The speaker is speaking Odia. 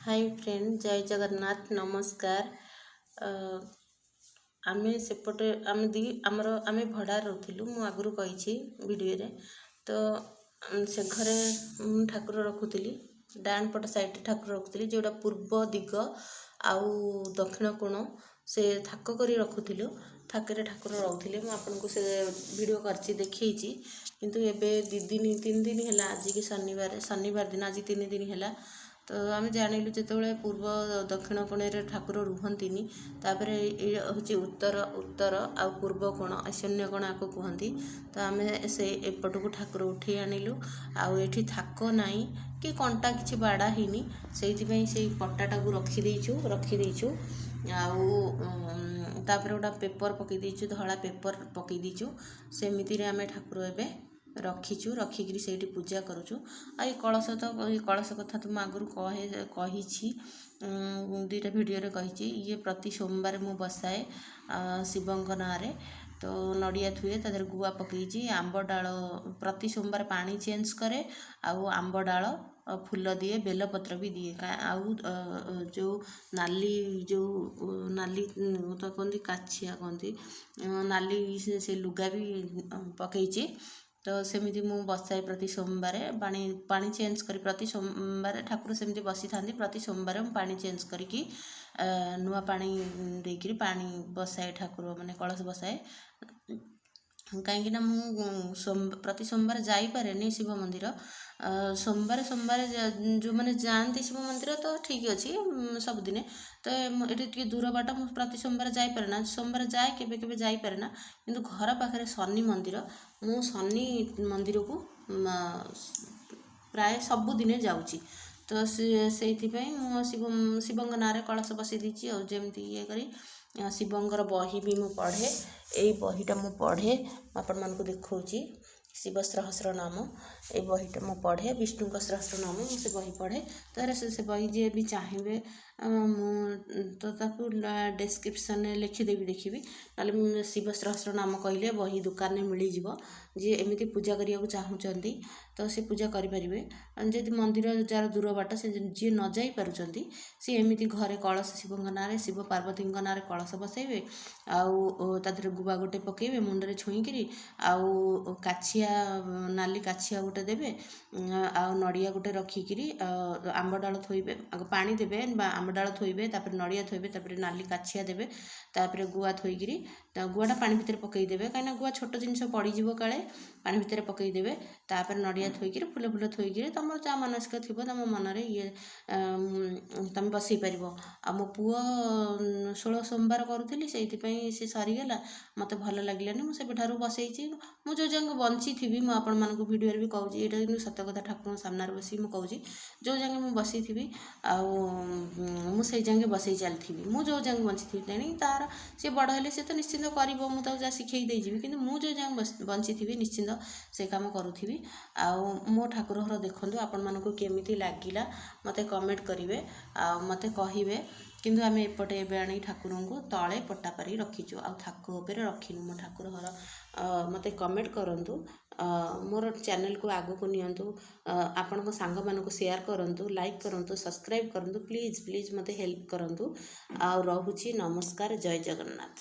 ହାଇ ଫ୍ରେଣ୍ଡ, ଜୟ ଜଗନ୍ନାଥ, ନମସ୍କାର। ଆମେ ସେପଟେ ଆମେ ଦି ଆମର ଆମେ ଭଡ଼ା ରହୁଥିଲୁ, ମୁଁ ଆଗରୁ କହିଛି ଭିଡ଼ିଓରେ। ତ ସେ ଘରେ ମୁଁ ଠାକୁର ରଖୁଥିଲି, ଡାହାଣ ପଟ ସାଇଡ଼୍ରେ ଠାକୁର ରଖୁଥିଲି, ଯେଉଁଟା ପୂର୍ବ ଦିଗ ଆଉ ଦକ୍ଷିଣ କୋଣ, ସେ ଥାକ କରି ରଖୁଥିଲୁ। ଥାକରେ ଠାକୁର ରହୁଥିଲେ। ମୁଁ ଆପଣଙ୍କୁ ସେ ଭିଡ଼ିଓ କରିଛି, ଦେଖେଇଛି। କିନ୍ତୁ ଏବେ 2 ଦିନ 3 ଦିନ ହେଲା, ଆଜିକି ଶନିବାର, ଶନିବାର ଦିନ ଆଜି 3 ଦିନ ହେଲା, ତ ଆମେ ଜାଣିଲୁ ଯେତେବେଳେ ପୂର୍ବ ଦକ୍ଷିଣ କୋଣରେ ଠାକୁର ରୁହନ୍ତିନି। ତାପରେ ଏଇ ହେଉଛି ଉତ୍ତର, ଉତ୍ତର ଆଉ ପୂର୍ବ କୋଣ, ଐଶାନ୍ୟ କୋଣ ଆକୁ କୁହନ୍ତି। ତ ଆମେ ସେ ଏପଟକୁ ଠାକୁର ଉଠେଇ ଆଣିଲୁ। ଆଉ ଏଠି ଥାକ ନାହିଁ କି କଣ୍ଟା କିଛି ବାଡ଼ା ହେଇନି, ସେଇଥିପାଇଁ ସେଇ ପଟାଟାକୁ ରଖିଦେଇଛୁ। ଆଉ ତାପରେ ଗୋଟେ ପେପର୍ ପକେଇ ଦେଇଛୁ, ଧଳା ପେପର୍ ପକେଇ ଦେଇଛୁ। ସେମିତିରେ ଆମେ ଠାକୁର ଏବେ ରଖିଛୁ, ରଖିକିରି ସେଇଠି ପୂଜା କରୁଛୁ। ଆଉ ଏଇ କଳସ ତ, ଏଇ କଳସ କଥା ତ ମୁଁ ଆଗରୁ କହିଛି, 2ଟା ଭିଡ଼ିଓରେ କହିଛି। ଇଏ ପ୍ରତି ସୋମବାର ମୁଁ ବସାଏ ଶିବଙ୍କ ନାଁରେ। ତ ନଡ଼ିଆ ଥୁଏ, ତା ଦେହରେ ଗୁଆ ପକେଇଛି, ଆମ୍ବ ଡାଳ। ପ୍ରତି ସୋମବାର ପାଣି ଚେଞ୍ଜ କରେ ଆଉ ଆମ୍ବ ଡାଳ ଫୁଲ ଦିଏ, ବେଲପତ୍ର ବି ଦିଏ। ଆଉ ଯେଉଁ ନାଲି, ଯେଉଁ ନାଲି ତ କୁହନ୍ତି, କାଛିଆ କୁହନ୍ତି, ନାଲି ସେ ଲୁଗା ବି ପକେଇଛି। ତ ସେମିତି ମୁଁ ବସାଏ ପ୍ରତି ସୋମବାର ପାଣି ଚେଞ୍ଜ କରି। ପ୍ରତି ସୋମବାର ଠାକୁର ସେମିତି ବସିଥାନ୍ତି। ପ୍ରତି ସୋମବାର ମୁଁ ପାଣି ଚେଞ୍ଜ କରିକି ନୂଆ ପାଣି ଦେଇକିରି ପାଣି ବସାଏ ଠାକୁର, ମାନେ କଳସ ବସାଏ। କାହିଁକିନା ମୁଁ ପ୍ରତି ସୋମବାର ଯାଇପାରେନି ଶିବ ମନ୍ଦିର। ସୋମବାର ସୋମବାର ଯେଉଁମାନେ ଯାଆନ୍ତି ଶିବ ମନ୍ଦିର ତ ଠିକ୍ ଅଛି ସବୁଦିନେ। ତ ଏଠି ଟିକେ ଦୂର ବାଟ, ମୁଁ ପ୍ରତି ସୋମବାର ଯାଇପାରେ ନା। ସୋମବାର ଯାଏ, କେବେ କେବେ ଯାଇପାରେ ନା। କିନ୍ତୁ ଘର ପାଖରେ ଶନି ମନ୍ଦିର, ମୁଁ ଶନି ମନ୍ଦିରକୁ ପ୍ରାୟ ସବୁଦିନେ ଯାଉଛି। ତ ସେ ସେଇଥିପାଇଁ ମୁଁ ଶିବଙ୍କ ନାଁରେ କଳସ ବସାଇ ଦେଇଛି। ଆଉ ଯେମିତି ଇଏ କରି ଶିବଙ୍କର ବହି ବି ମୁଁ ପଢ଼େ। ଏଇ ବହିଟା ମୁଁ ପଢ଼େ, ମୁଁ ଆପଣମାନଙ୍କୁ ଦେଖାଉଛି, ଶିବ ସହସ୍ର ନାମ। ଏଇ ବହିଟା ମୁଁ ପଢ଼େ, ବିଷ୍ଣୁଙ୍କ ସହସ୍ର ନାମ, ମୁଁ ସେ ବହି ପଢ଼େ। ତାର ସେ ବହି ଯିଏ ବି ଚାହିଁବେ, ମୁଁ ତ ତାକୁ ଡେସ୍କ୍ରିପସନ୍ରେ ଲେଖିଦେବି, ଦେଖିବି। ନହେଲେ ମୁଁ ଶିବ ସହସ୍ର ନାମ କହିଲେ ବହି ଦୋକାନରେ ମିଳିଯିବ। ଯିଏ ଏମିତି ପୂଜା କରିବାକୁ ଚାହୁଁଛନ୍ତି ତ ସେ ପୂଜା କରିପାରିବେ। ଯଦି ମନ୍ଦିର ଯାହାର ଦୂର ବାଟ, ସେ ଯିଏ ନ ଯାଇପାରୁଛନ୍ତି, ସେ ଏମିତି ଘରେ କଳସ ଶିବଙ୍କ ନାଁରେ, ଶିବ ପାର୍ବତୀଙ୍କ ନାଁରେ କଳସ ବସାଇବେ ଆଉ ତା ଦେହରେ ଗୁଆ ଗୋଟେ ପକାଇବେ ମୁଣ୍ଡରେ ଛୁଇଁକିରି, ଆଉ କାଛିଆ, ନାଲି କାଛିଆ ଗୋଟେ ଦେବେ, ଆଉ ନଡ଼ିଆ ଗୋଟେ ରଖିକିରି ଆମ୍ବ ଡାଳ ଥୋଇବେ। ଆଗ ପାଣି ଦେବେ ବା ଆମ୍ବ ଡାଳ ଥୋଇବେ, ତାପରେ ନଡ଼ିଆ ଥୋଇବେ, ତାପରେ ନାଲି କାଛିଆ ଦେବେ, ତାପରେ ଗୁଆ ଥୋଇକିରି ଗୁଆଟା ପାଣି ଭିତରେ ପକାଇଦେବେ, କାହିଁକିନା ଗୁଆ ଛୋଟ ଜିନିଷ ପଡ଼ିଯିବ କାଳେ, ପାଣି ଭିତରେ ପକାଇଦେବେ। ତାପରେ ନଡ଼ିଆ ଥୋଇକିରି, ଫୁଲ ଫୁଲ ଥୋଇକିରି, ତୁମର ଯାହା ମାନସିକ ଥିବ ତୁମ ମନରେ ଇଏ ତୁମେ ବସାଇ ପାରିବ। ଆଉ ମୋ ପୁଅ 16 ସୋମବାର କରୁଥିଲି, ସେଇଥିପାଇଁ ସେ ସରିଗଲା, ମୋତେ ଭଲ ଲାଗିଲାନି। ମୁଁ ସେବେଠାରୁ ବସାଇଛି। ମୁଁ ଯେଉଁ ଯାଏଁ ବଞ୍ଚିଥିବି, ମୁଁ ଆପଣମାନଙ୍କୁ ଭିଡ଼ିଓରେ ବି କହୁଛି, ଏଇଟା କିନ୍ତୁ ସତ କଥା, ଠାକୁରଙ୍କ ସାମ୍ନାରେ ବସିକି ମୁଁ କହୁଛି, ଯେଉଁ ଯାଏଁ ମୁଁ ବସିଥିବି ଆଉ ମୁଁ ସେଇ ଯାଏଁ ବସାଇ ଚାଲିଥିବି, ମୁଁ ଯେଉଁ ଯାଏଁ ବଞ୍ଚିଥିବି। ତେଣିକି ତାର ସେ ବଡ଼ ହେଲେ ସେ ତ ନିଶ୍ଚିନ୍ତ କରିବ, ମୁଁ ତାକୁ ଯାହା ଶିଖେଇ ଦେଇଯିବି। କିନ୍ତୁ ମୁଁ ଯେଉଁ ଯାଏଁ ବଞ୍ଚିଥିବି, ନିଶ୍ଚିନ୍ତ ସେ କାମ କରୁଥିବି। ଆଉ ମୋ ଠାକୁର ଘର ଦେଖନ୍ତୁ, ଆପଣମାନଙ୍କୁ କେମିତି ଲାଗିଲା ମୋତେ କମେଣ୍ଟ କରିବେ ଆଉ ମୋତେ କହିବେ। କିନ୍ତୁ ଆମେ ଏପଟେ ଏବେ ଆଣି ଠାକୁରଙ୍କୁ ତଳେ ପଟା ପାରି ରଖିଛୁ ଆଉ ଥାକ ଉପରେ ରଖିନୁ ମୋ ଠାକୁର ଘର। ମୋତେ କମେଣ୍ଟ କରନ୍ତୁ, ମୋର ଚ୍ୟାନେଲକୁ ଆଗକୁ ନିଅନ୍ତୁ, ଆପଣଙ୍କ ସାଙ୍ଗମାନଙ୍କୁ ସେୟାର କରନ୍ତୁ, ଲାଇକ୍ କରନ୍ତୁ, ସବସ୍କ୍ରାଇବ୍ କରନ୍ତୁ। ପ୍ଲିଜ୍ ପ୍ଲିଜ୍ ମୋତେ ହେଲ୍ପ କରନ୍ତୁ। ଆଉ ରହୁଛି, ନମସ୍କାର, ଜୟ ଜଗନ୍ନାଥ।